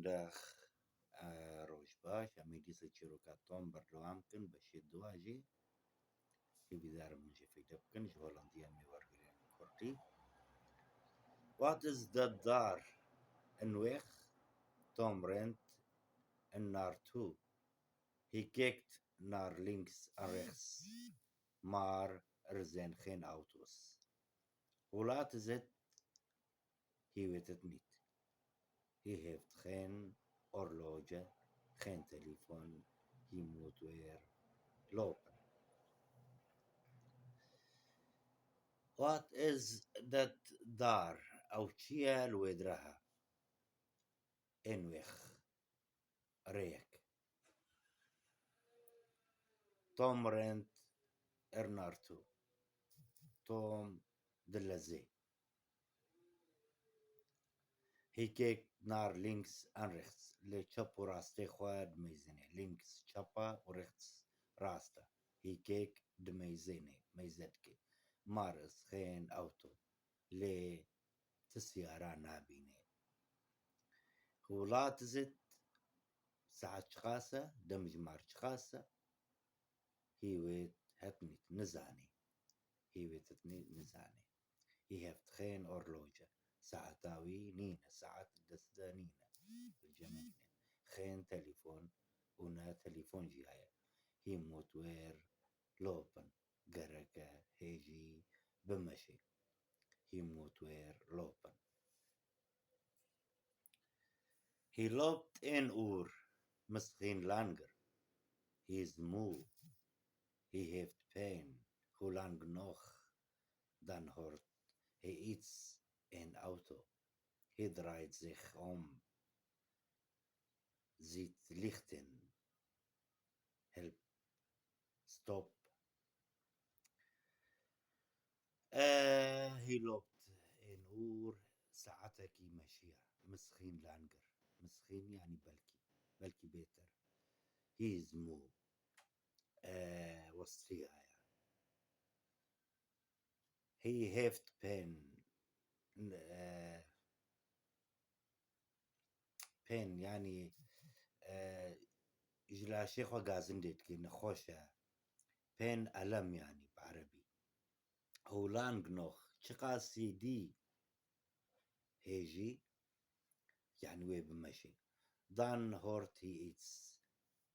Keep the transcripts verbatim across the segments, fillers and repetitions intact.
Dex, e, roj baş. Em ê dîsa çîroka Tom berdewam kin, beşê duwa jî. Hêvîdar im hûn jê fêde bikin, ji Holandiya em ê wergirin kurtî. Wat is dat daar? En weg, Tom rent en naartoe. Hy kijkt naar links en rechts, maar er zijn geen auto's. Hoe laat is het? Hy weet het niet. Hy heeft geen horloge, geen telefoon, hy moet weer lopen. Wat is dat daar? Ew çi ye li wê diraha? En weg. Rêyek. Tom rent er naartoe. Tom dileze. Hy kijkt naar links en rechts. Li çep û rastê xwe dimeyzêne. Links çepa û rechts rasta. Hy kijkt dimeyzêne, meyze dike. Maar is geen auto. Lê ti siyara nabîne. Hoe laat is het? Saet çiqas e? Demjimar çiqas e? Hy weet het niet, nizane. Hy weet het niet, nizane. Hy heeft geen horloge. Saeta wî nîne, saet dest de nîne. Li cem nîne. Geen telefon û ne telefon jî heye. Hy moet weer lopen. Gereke hê jî bimeşe. Hy moet weer lopen. Hy loopt een uur, misschien langer. Hy is moe. Hy heeft pijn. Hoe lang nog? Dan hoort hij iets, een auto. Hy draait zich om. Sieht Lichten. Help. Stop. Eh, hy loopt een uur, saetekî meşiya. Misschien langer. Misschien, yani belki. Belki beter. Hy is moe. Eh, westiyaye. Hy heeft pijn. Eh, pijn, yani, eh, ji laşê xwe gazindê dike, nexweş e. Pijn elem, yani, bi erebî. Hoe lang noch? Çiqasî dî hê jî, yani wê bimeşe. Dan hoort hy iets.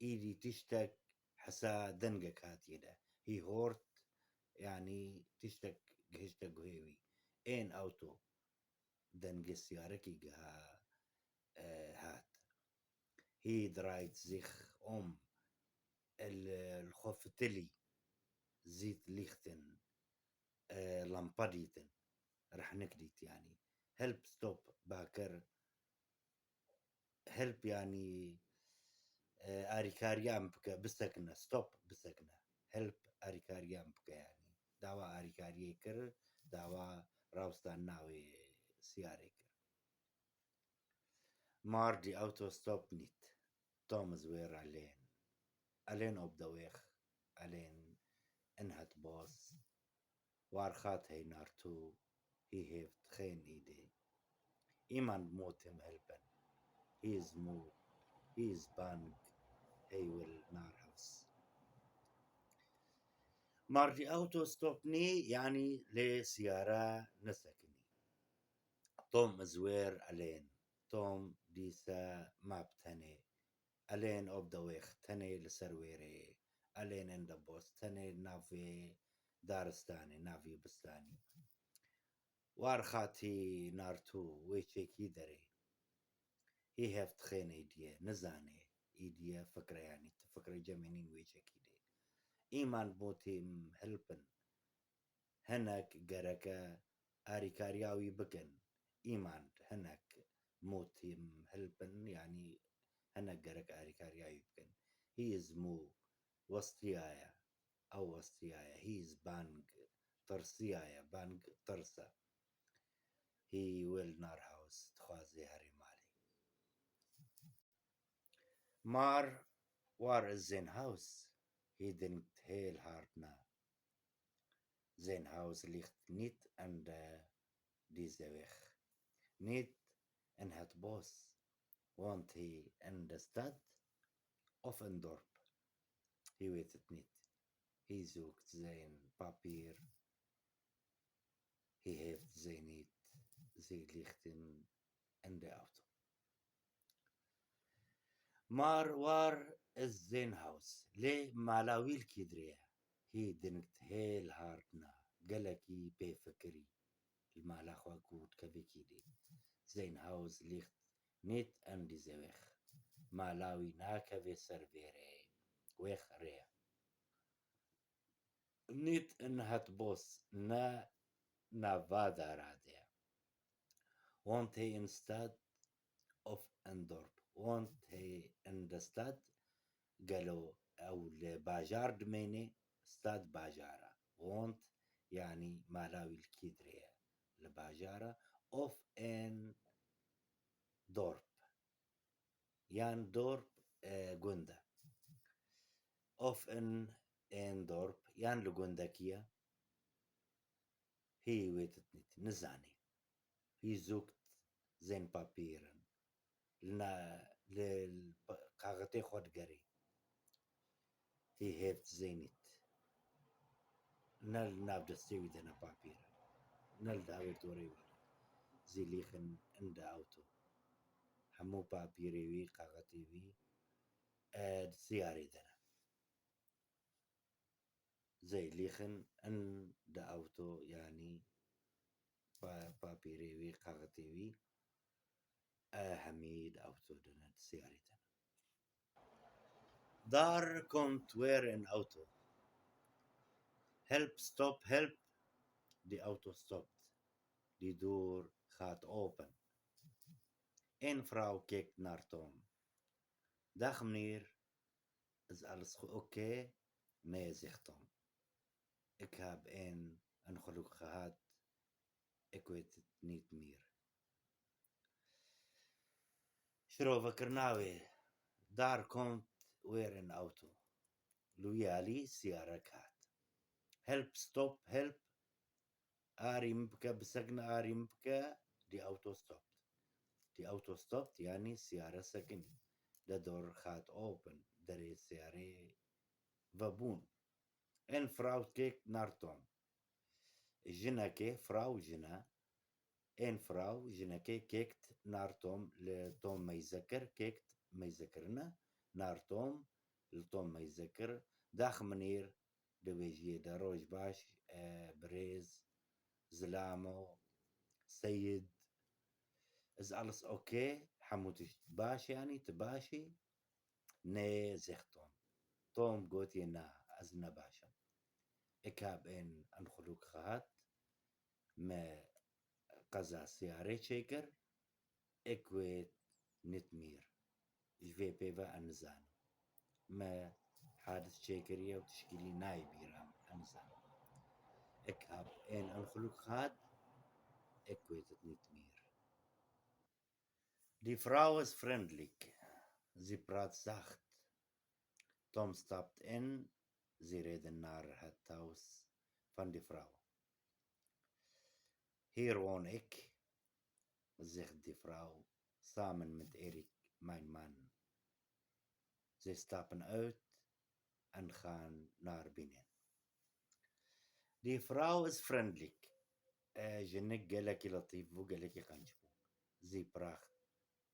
Îdî tiştek hesa dengek hatiye de. Hy hoort, yani tiştek gihişte guhê wî. Een auto. Dengê siyarekî giha, e, hat. Hy dreht sich um. El, li xwe fitilî. Sieht Lichten. E, lampa dîtin. Rehnik dît, yani. Help, stop, bakir. Help, yani, e, arîkariya min bike, bisekine, stop, bisekine. Help, arîkariya min bike, yani. Dawa arîkariyê kir, dawa rawestan navê siyarê kir. Maar die Auto stoppt niet. Tom is weer alleen. Alleen op de weg. Alleen in het bos. Waar gaat hij naartoe? Hij heeft geen idee. Iemand moet hem helpen. Hij is moe. Hij is bang. Hij wil naar huis. Maar die Auto stoppt niet, yani lê siyara nesekinî. Tom is weer alleen. Tom dîsa ma bi tenê. Alleen op de weg, tenê li ser wêrê. Alleen in de bos, tenê navê daristanê, navê bistanî. Waar gaat hij naartoe, wê çêkî derê. Hij heeft geen idee, nizane. Idee, fikre, yani, tu fikre cemê nîn wê çêkî dê. Iemand moet hem helpen. Hinek gereke arîkariya wî bikin. Iemand, hinek, moet hem helpen, yani hinek gerek arîkariya wî bikin. He is moe, westiyaye, ew westiyaye. He is bang, tirsiyaye, bang, tirse. He will naar huis, dixwaze herê malê. Maar waar is zijn huis? Hy denkt heel hard na. Zijn huis ligt niet aan de, deze weg. Niet in het bos. Wohnt he in der Stadt oder im Dorf? He wêtit nit. He sucht sein Papier. He heft sei nit. Sie liegt in, in der Auto. Mar war is sein Haus. Lê mala wî li kî dirê ye? He denkt hêl hart na. Gelekî pê fikirî. Li mala xwe ku dikeve kî dê. Sein Haus liegt nit an dieser Weg. Mala wî nakeve ser vê rê. Weg rê. Nit in het Bos, ne nava dara de. Wohnt he in Stadt oder in Dorf? Wohnt he in der Stadt, gelo ew li bajar dimêne, Stadt bajara. Wohnt, yani mala wî li kî dirê ye? Li bajara. Oder in Dorf. Yan Dorf, e, gund e. Oder in, in Dorf, yan li gundekî ye. He wêtit nit, nizanî. He sucht sein Papieren. Li na, li, li pa-, kaxetê xwe digerî. He heft sei nit. Ne li nav destê wî de ne papîr e. Ne li dawê torê wî de. Sie liegen in der Auto. Hemû papîrê wî, kaxetê wî, e, di siyarê de ne. Sie liegen in der Auto, yanî pa-, papîrê wî, kaxetê wî, e, hemî di Auto de ne, di siyarê de ne. Da kommt wer in Auto. Help, stop, help. Die Auto stoppt. Die Deur gaat open. Een vrouw kijkt naar Tom. Dag meneer, is alles go-, oké? Nee, zegt Tom. Ik heb een ongeluk gehad. Ik weet het niet meer. Şirovekirina wê. Da kommt wer in Auto. Li wî alî siyarek hat. Help, stop, help. Arî min bike, bisekine, arî min bike. Die Auto stoppt. Die Auto stoppt, yani siyare sekinî. Die Deur gaat open. Derê siyarê vebûn. Een vrouw kijkt naar Tom. Jinekê, Frau jin e. Een vrouw, jinekê, kijkt naar Tom, li Tom meyze kir, kijkt meyze kirine, naar Tom, li Tom meyze kir. Dag meneer, di wê jiyê de roj baş, e, birêz, zilamo, seyid. Is alles okay? Hemû tişt baş e, yanî tu baş î? Nee, zegt Tom. Tom gotiye na, ez ne baş im. Ik heb een ongeluk gehad. Me qeza siyarê çêkir. Ik weet niet meer. Ji vê pê ve ez nizanim. Me hadis çêkiriye û tişkilî nayê bîra min, ez nizanim. Ik heb een ongeluk gehad. Ik weet het niet meer. Die Frau ist freundlich. Sie praat zacht. Tom stappt in. Sie reden nach het Haus von die Frau. Hier wohn ik, zegt die Frau, samen mit Erik, mijn man. Sie stappen uit en gaan naar binnen. Die Frau ist freundlich. E, jinik gelekî letîf bû, gelekî qenc bû. Sie praat,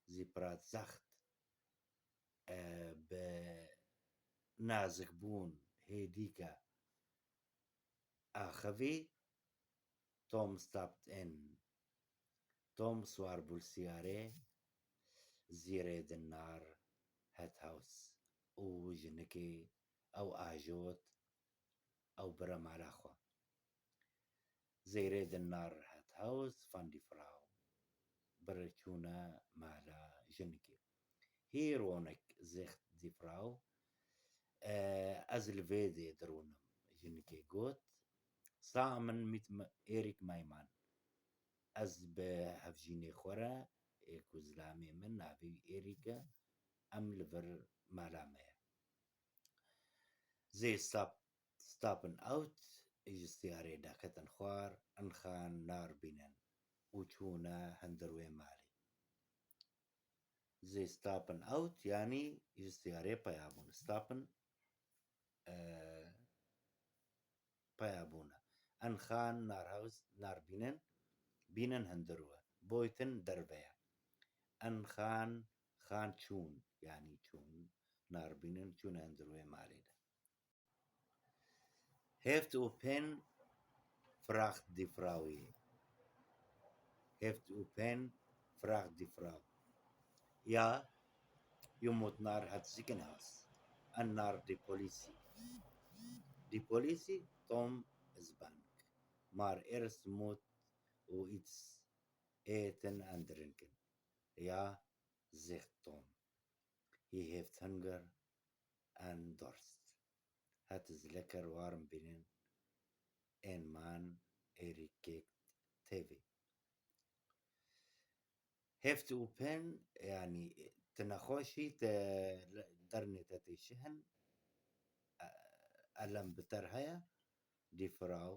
sie praat zacht. E, bi nazikbûn, hêdîka axivî. Tom stappt in. Tom siwar bû li siyarê. Sie reden nach het Haus. Û jinikê ew ajot, ew bire mala xwe. Sie reden nach het Haus von die Frau. Bire çûne mala jinikê. Hier wohn ik, zegt die Frau. E, ez li vê dê dirûnim, jinikê got. Samen mit m-, Erik, mein Mann. Ez bi hevjînê xwe re, ê ku zilamê min navê wî Erik e, em li vir mala me ye. Sie stap-, stappen aus, ji siyarê derketin xwar, en gaan nach binnen, û çûne hundir wê malê. Zê stapen out, yanî ji siyarê peya bûn. Stapen, e, peya bûne. En Xan Narhaus, nar bînin, bînin hundir we. Boytin derve ye. En Xan, Xan çûn, yanî çûn, nar bînin, çûne hundir wê malê de. Heft û pênc Fracht die Frau ye. Heft û pênc Fracht die Frau. Ja, jo mot nar het ziekenhuis. En nar die Polizei. Die Polizei, Tom is bank. Maar eerst moet u iets eten en drinken. Ja, zegt Tom. He heeft honger en dorst. Het is lekker warm binnen. En man Erik kijkt T V. Heft û pênc, yanî tu nexweşî, te dernê te tê şihin, e, elem bi te re heye, die Frau,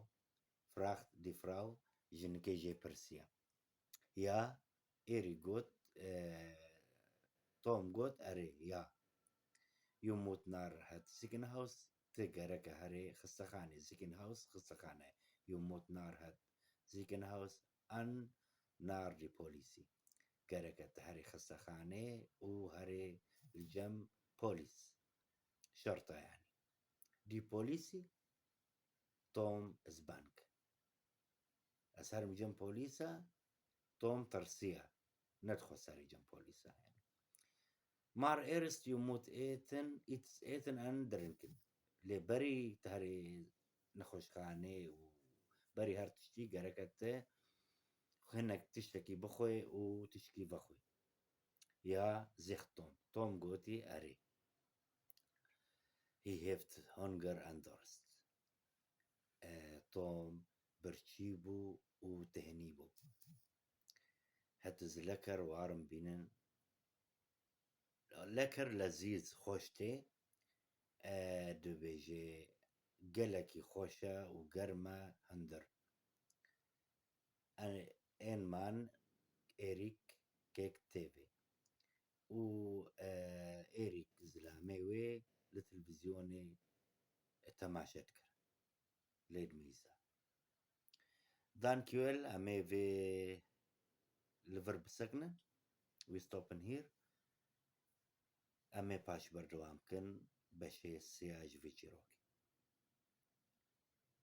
Fracht die Frau, jinikê jê pirsiya. Ja, Erik got, e, Tom got, erê, ja. Jo mot nar het ziekenhuis, tu gereke herê xistexanê, ziekenhuis, xistexane. Jo mot nar het ziekenhuis, en nar die Polizei. Gereke tu herê xistexanê û herê li cem polîs. Şerta yanî. Die Polizei, Tom is bank. Ez herim cem polîsa, Tom tirsiya. Nedixwest herî cem polîsa yanî. Maar eerst jo mot eten, iets eten en drinken. Lê berî tu herî nexweşxanê û berî her tiştî gereke te hinek tiştekî bixwe û tişkî vexwe. Ja, zegt Tom. Tom gotî, erê. He heeft honger en dorst. E, Tom birçî bû û tehnî bû. Het is lekker warm binnen. Lekker, lezîz, xweş tê. E, dibêje gelekî xweş e û germ e hundir. En, en man Erik kijkt T V. Û, e, Erik zilamê wê li televîzyonê, e, temaşe dikir. Lê di mîza. Dankjewel, em ê vê li vir bisekinin. We stopping here. Em ê paş berdewam kin beşê sê ya ji vê çîrokê.